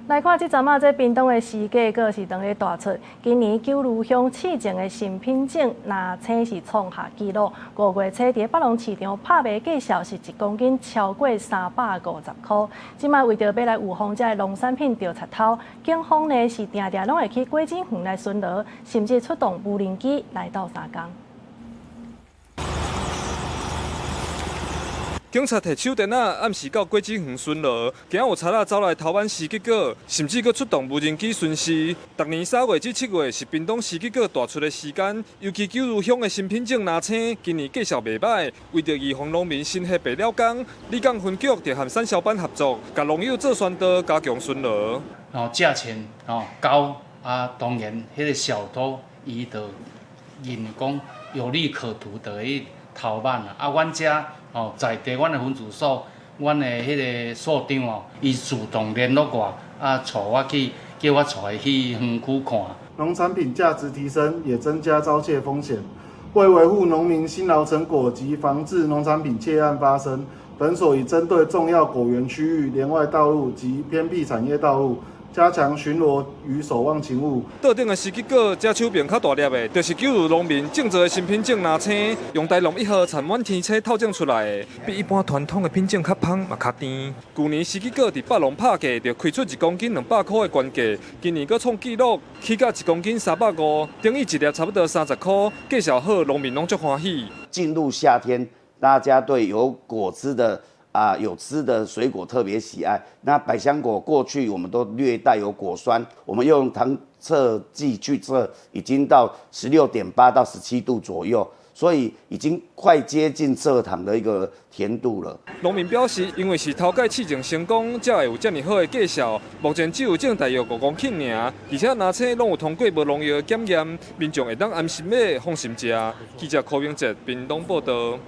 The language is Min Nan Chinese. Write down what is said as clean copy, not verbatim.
來看這陣仔，這屏東的時節閣是當咧大出。今年九如鄉試種的新品種藍青是創下紀錄，5月初佇北農市場拍賣價數是1公斤超過350塊。這擺為著欲來預防這个農產品著賊偷，警方呢是定定攏會去果子園來巡邏，甚至出動無人機來鬥相共。警察提手電仔，暗時到果子園巡邏，驚有賊仔走來偷挽時節果，甚至閣出動無人機巡視。逐年3月至7月是屏東時節果大出的時間，尤其九如鄉的新品種藍青，今年價數袂䆀。為著預防農民心血白了工，里港分局就和產銷班合作，共農友做宣導，加強巡邏。哦，價錢哦高啊，當然彼个小偷伊就認為講有利可圖，就去偷挽啊。啊，阮遮哦在地，阮的分駐所，阮的彼个所長哦，伊主動聯絡我，啊，帶我去，叫我帶伊去園區看。農產品價值提升，也增加遭竊風險。為維護農民辛勞成果及防治農產品竊案發生，本所已針對重要果園區域、連外道路及偏僻產業道路，加強巡邏與守望勤務。桌頂的時節果，這手柄較大粒的，就是九如農民種植的新品種藍青，用大農1號產滿天青透種出來的，比一般傳統的品種較芳嘛較甜。舊年時節果佇北農拍價就開出1公斤200塊的原價，今年閣創紀錄，起價1公斤350，等於一粒差不多30塊，價數好，農民攏足歡喜。進入夏天，大家對有果汁的啊，有汁的水果特別喜愛。那百香果過去我們都略帶有果酸，我們用糖測劑去測，已經到16.8到17度左右，所以已經快接近蔗糖的一個甜度了。農民表示，因為是頭擺試種成功，才會有這麼好的價數。目前只有種大約5公頃爾，而且藍青攏有通過無農藥檢驗，民眾會當安心買，放心食。記者柯明哲屏東報導。